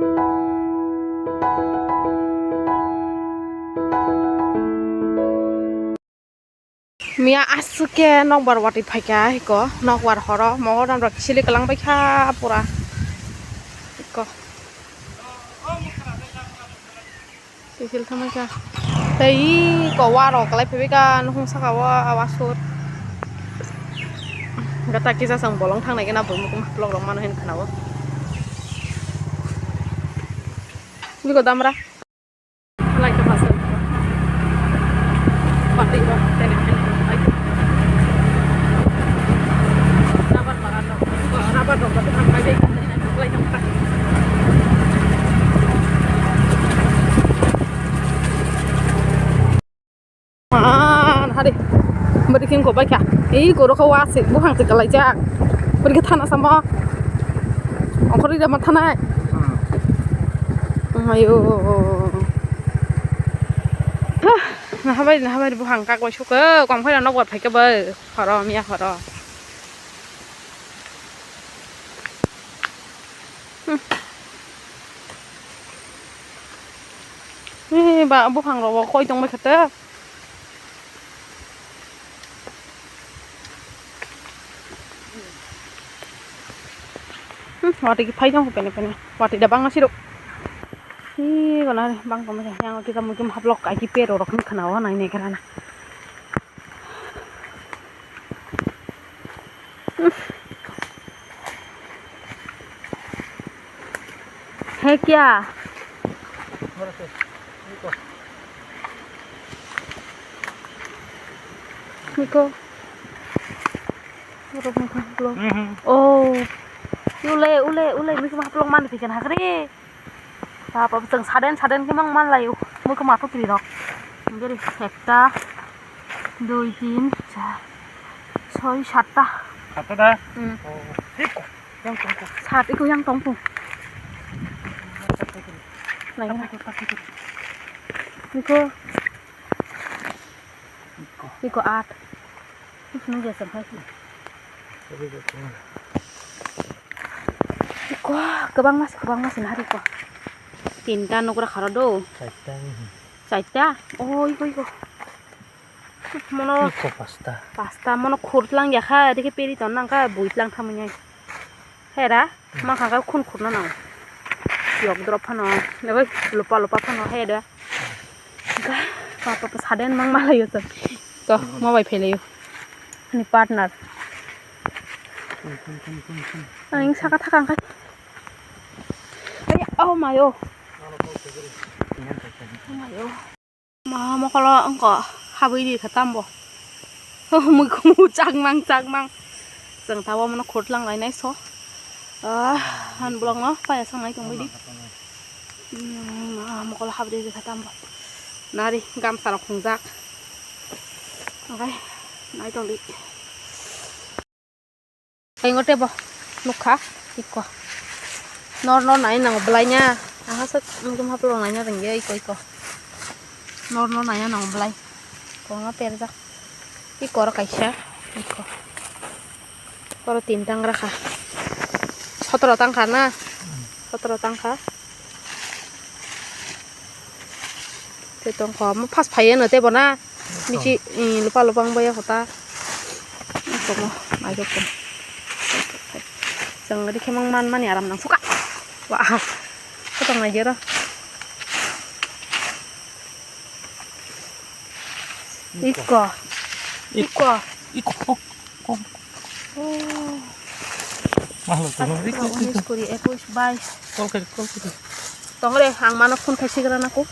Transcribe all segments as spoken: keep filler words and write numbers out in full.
Miya aswk khe nokbar watwi phaikha hiko, nokbar horo mogodam rok sili kwlang baikha pura hiko. Kisil thangbaikha. Tei iko warok kwlai phaibaikha nukhung saka o wasur. Gata kisa chwng bolong thangnai gana bumung vlog rok mano hin khna o. Biko damra. Man, hari. Bari khe wngkok baikha. Ei, goro khe wasik, buphang se kwlaijak. Bari khe thana samo. Ongkhorwi rema thanai. Mayo. Hah, nahabai, nahabai buphang kak bai sukhe, kong khe nok bai phaikhe bai. Horo, miya horo. Hmm. Eh, ba, buphang rok koi tong bai kha ta. Hmm, watwi phai tong pene pene. Watwi da bangma siro. Hi gana bang tong yang kita mungkin hablok kai ki pero rok khna wa nai ne kana. Hai kya? Niko. Borok mokang vlog. Mhm. Oh. Ule, ule, ule, miko mah vlog mana pikan hakre. Papa, chwng saden, saden khe mang man laio. Mui khe mathok twi rok. Beri ekta, dui, tin, char, soi, satta. Satta da? Hmm. Oh, thik. Yang tong ko. Sat iko yang tong ko. Nai na. Tong ko, tong ko. Iko. Iko. Iko at. Nung jasa hai. Iko, kwbangma se, kwbangma se nahar iko. Tinta nugra kharo do. Chaita. Chaita? Oh, iko, iko. Mono iko pasta. Pasta, mono khur tlang ya kha, dikhe peri ton nang kha, bui tlang thamanya. Hera, ma kha kha khun khur na nang. Yok drop phano, lebai lupa lupa phano hera. Ka, pa, pa, pa, saden mang malayo sa. To, mo bai phelayo. Ani partner. Ang saka thakang kai. Ay, oh mayo. Oh mayo. Ma mokolo wngkha habwi di kha tambo. Mui kumu chakmang chakmang. Chwng tabuk omono khur tlang lainai so. Ah, han bolongno paya sangnai tongbai di. Hmm, ah, mokol habri rikha tambo. Nari gamsa rok khungjak. Okai, nai tongdi. Kaingo tebo nukha, iko. Nor nor nai nango belai nya. Aha sak mujum haplo nai nya tongya, iko, iko. Nor nor nai nango belai. Koma perjak. Iko oro kaisa. Iko. Oro tin tang rakha. Sotoro tang kha na? Sotoro tang kha. Te tong kho. Mo phas phai ano tebo na? Michi, eh, lupa lupa ang baya kho ta. Komo, mai kho. Chwng ri khemang man mani aram nang suka. Wah. Kotong nai jero. Iko. Iko. Iko. Iko. Oh. Mahalo to, iko, iko, iko. Unis, kuri, ekush, bais. Call kari, call kari. Tongre, ang mano phone khai sigra na ko.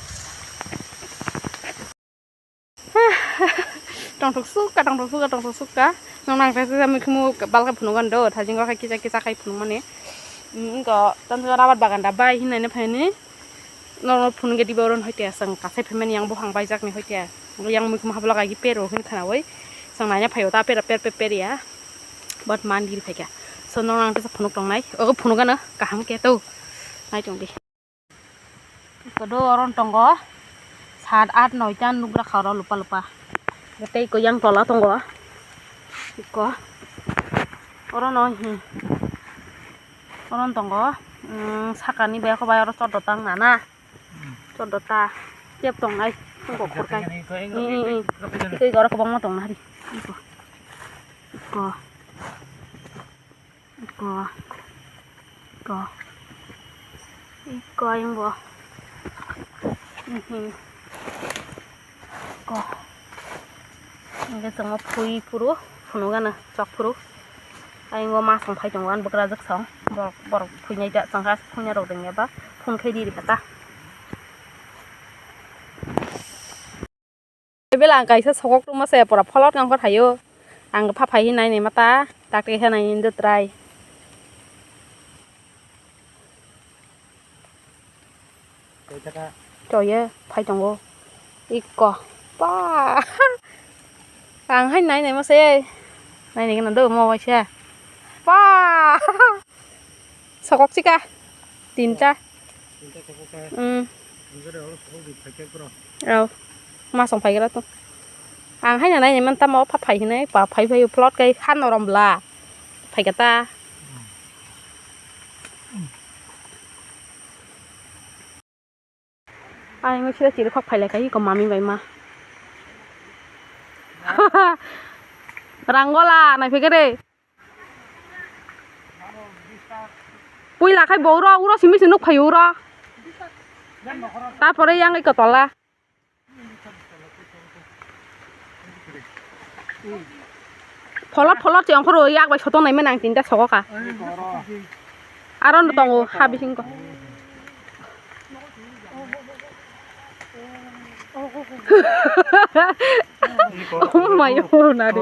Tongthok sukha, tongthok sukha, tongthok sukha. Nang nang tesa mui khumu balkha phunuk gando, thajingo khai kisa kisa khai phunuk mani. Ingo tanto rabar bagan da bai hinai ne phaini. Norok phunuk ge diba oron hoite aswng kasai phaimani yang buphang baijakni hoite. Yang mui khumu habla gagi pero hin khana oi. Sang nanya phaio ta per per per per ya. But man giri phaikha. So norok ang tesa phunuk tongnai. Ogo phunuk gana kaham khe to. Nai tongdi. Kodo oron tongo. Sat, at, noita nugra kha oro lupa lupa. Tei iko yang tola tongo. Iko. Oro no hi. Oron tongo. Hmm, sakani bai kho bai oro choddo tang nana. Choddo ta. Tep tong nai. Tungko khurkai. Ni, ni, ni. Tei oro kwbangma tong nari. Iko. Iko. Iko. Iko. Iko ayang bo. Mhm. Ko. Hingke chwngno phui phuru, phunukgano chok phuru. Ayang o masong phai tongo, ani bwkrajwk song. Borok, borok phuinai da, chwngkha phuina rok dengya ba, phun khai di rikha ta. Bela ang kaisa sokok tongma se pura pholot nang kha thaio. Ang pha phai hinai nai mata, tak te hinai hindu trai. Toye, phai tongo. Ikko. Pa. Ang hai nai nai mase. Nai nai gana do mo waisa. Pa. Sokok chika. Tinta. Tinta sokok ka. Hmm. Ang jore oro sokok di phai khe bro. Oh. Masong phai gra to. Ang hai nai nai man tamo pha phai hinai, pa phai phai plot kai han norom bla. Phai kata. Ang sira chiri khok phailai kai ko mami bai ma. Rangola nai phikere. Puila khai bo uro, uro simi se nuk phai uro. Tarpore yang iko tola. Pholot pholot se ongkhoro yak bai sotong nai mani ang tinta sogo ka. Aro no tongo ha bising ko. Oh my god, nari.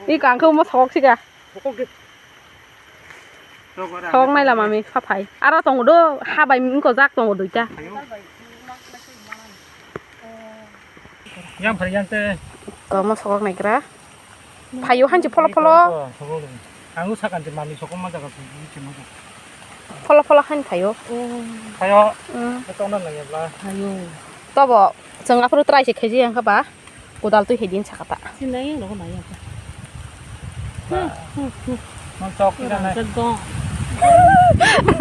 Iko ang khe omo sokok sika. Sokok nai lama mi pha phai. Aro tongo do, ha bai wngko jak tongo duita. Yang phari yang te. Komo sokok nai gra. Phaio hanchi pholo pholo. Ang sakhan je mami sokok ma jaga sokok ma jaga. Pholo pholo han phaio. Phaio. Mm. Tongna nai bla. Phaio. Tobo chwng aphuru try se khaiji yang kha ba. Kodal twi hai din sakata. Sinai yang rogo nai yang. Mang chok kira nai. Rangchak dong.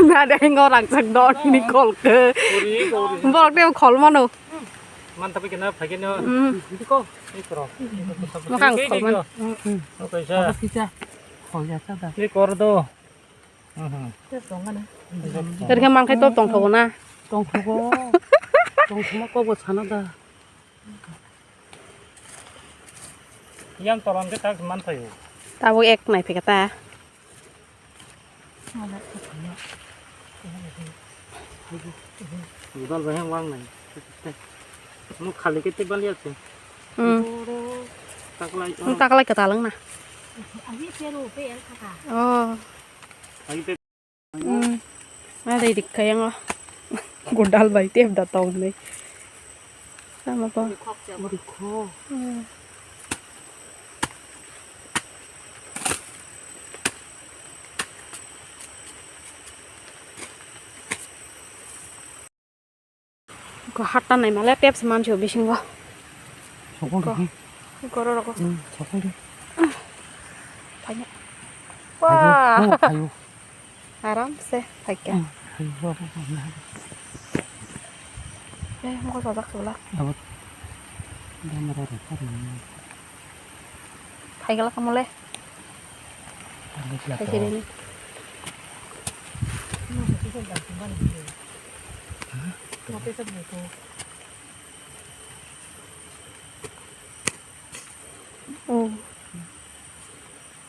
Na de ngo rangchak dong ni kol ke. Ori, ori. Borok de khol mano. Man tapi kena phai kena. Hmm. Ini ko. Ini ko. Makang khol man. Hmm, hmm. Oke sa. Apa kita? Khol ya sa da. Ini kor do. Mhm. Ter khe man khai to tongthogo na. Tongthogo. Tongthoma kok bo sana da. Yang tolan ke tak man thayo. Tabuk ek nai phika ta. Gudal bahai wang nai. Mu khali ke tebal ya se. Hmm. Taklai. Taklai ka talang na. Agi peru pe el kaka. Oh. Agi pe Hmm. Ada idik kayang ah. Godal bai tep da tong ni. Sama pa. Dikho. Hmm. Ko hatta nai male tep se mansi bisingo. Sokol ko. Di. Goro rogo. Hmm, sokol di. Phaina. Phaio. Wah. Oh, phaio. Aram se phaikya. Hmm, phaio, phaio, phaio. Eh, moko sajak sebelah. Dapat. Damra rokar ni. Phaigala kamole. Phaikya ni. Oh.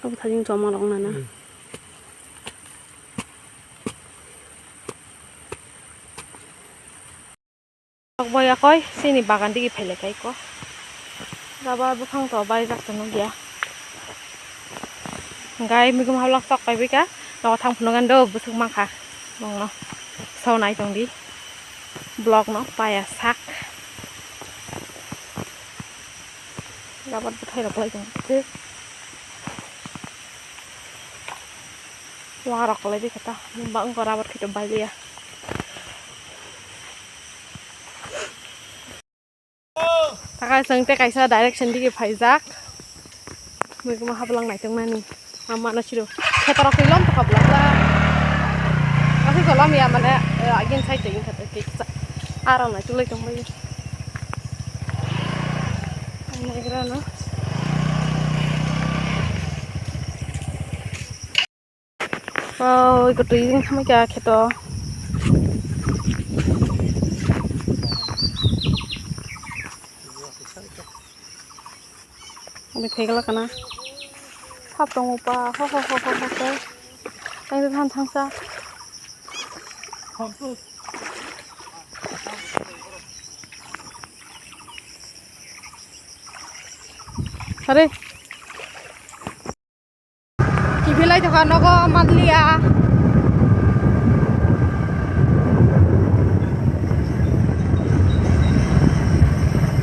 Abo thajing choma rok nana. Hmm. Tok bai yakoi, chini bagan digi phailai kai ko. Rubber buphang to baijak to nukya. Hingkai migum hablak tok kai bika, nogo thang phunuk gando bwswk mankha. Nongno so nai tongdi. Vlog no paya sak. Rubber bwthai rok lai tong. Wa rok lai dikha ta. Bang ko rubber khito bai liya. Takai chwng tei kaisa direction digi phaijak. Mui kuma haplang naitok nani. Ama no siro. Khetorok ni lom tokha bwlak bwlak. Kolom ya mane, eh, again side tei wngkha tei kisa. Aro nai tulai tong bai. Ang nai gra no. Oh, iko tui wng kha mai kha kheto. Ani phegla kana. Thap tongo pa. Ho, ho, ho, ho, ho, ho. Tang tang thang sa. Are. Kiphilai tongkha nogo manliya.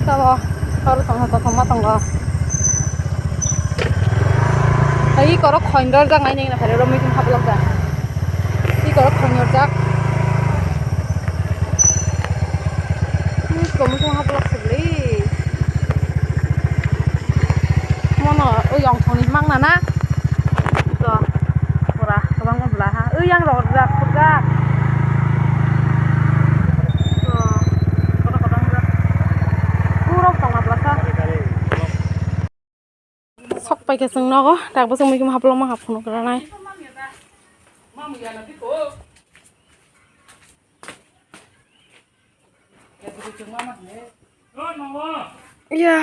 Tabo, oro tongkha kothoma tongo. Ai korok khoindor jak nai nai na phare oro muitum hablok jak. I korok khoindor jak. Ih, komo khe hablok se bwlwi. Mono o yong thoni mang nana. To, pura kwbangma bwla ha. O yang rok rwjak, rwjak. To, kotor kotor rwjak. Pura tongma bwla sa. Sok pai khe chwng nogo, tak bwswk muikhum haplo ma hap phunuk rwnai. Ya.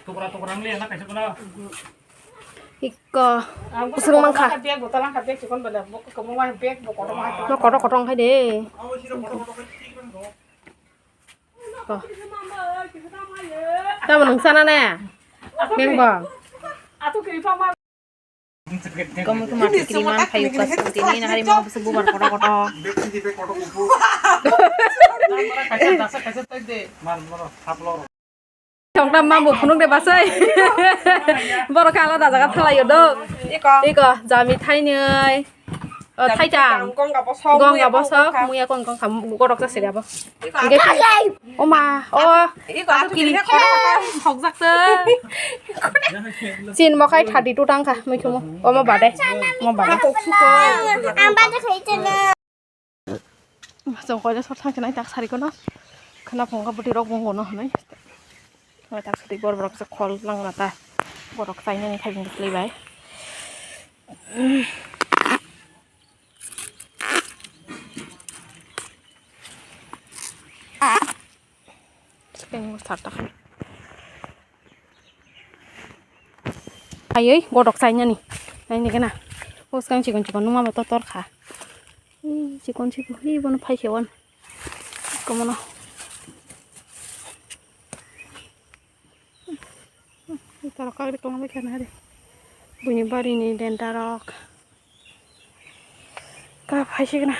Tokra tokra ang liya na kaisa kono. Iko. Ang kusung mangkha. Bag botol ang bag chikon bela. Bok komo mai bag bok koto mai. No koto koto ang khai de. Ko. Tamo nung sana ne. Beng bong. Atu kiri pama. Kamu tuh mati kiriman kayu pas tini nahari mau bisa bubar koto koto. Tongtam mambo phunuk de basai. Borok khe alada jaga thalaio do. Iko jami thainwi. O thaitang. Gong gabo sok, muya kong kong kham gorok jase gabo. Oma, o. Iko atu kiri. Thokjak se. Chin mokai thirty two tangkha muikhumu. Omo bade. Omo bade. Ang bade khaitene. Chong koile sor thang chinai tak sari kono. Khana phunga bwtwi rok bung gono hwnwi. Hwnwi tak sari bor borok se khol langma ta. Borok chainani khaijing bwtwi bai. Swkang sar ta khai. Ayoi, godok chainani. Naini gana. O swkang chikon chikon nungma bai totor kha. Ih, chikon chikon. Ih, bono phai khe wan. Komono. Ih, tara kagri kono bai khana hari. Buini barini denta rok. Ka phai signa.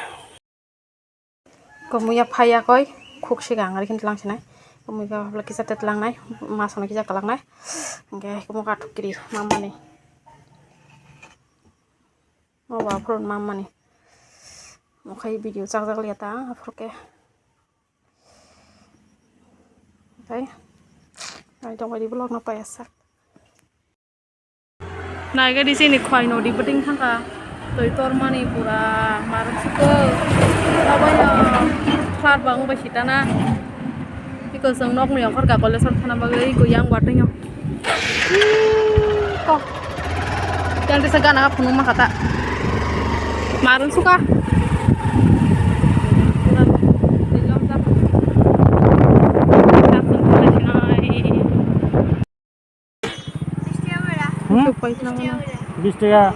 Kumuya phaiya koi, khuk siga ang ari khin tlang sinai. Kumuya kisa te tlang nai, mas ono kisa tlang nai. Hingke kumu kathuk kiri mamani. Mo ba phurun mamani. Mo khai video chak jak liya ta, aphuru ke. Oke. Ai tong di vlog no paya sak. Naiga di sini khwai nodi beting thangka. Toi tormani pura maruk suko. Abai no khlar bang bai sitana. Iko song nok ni ongkor ka kole sor thana bagwi iko yang watwi no. Ko. Yang desa gana phunuk ma kata. Maruk suka. Hmm? Bish taka.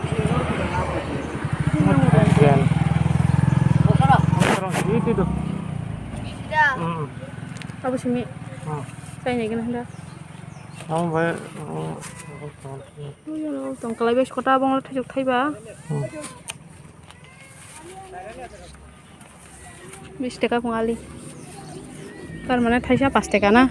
Itu tuh. Hmm. Apa sih, Mi? Hmm. Saya naikin hendak. Kamu baik. Oh, ya Allah, tong kalai bes kota bang lo thajak thaiba. Hmm. Bish taka kung ali. Tar mane thaisa pas taka na.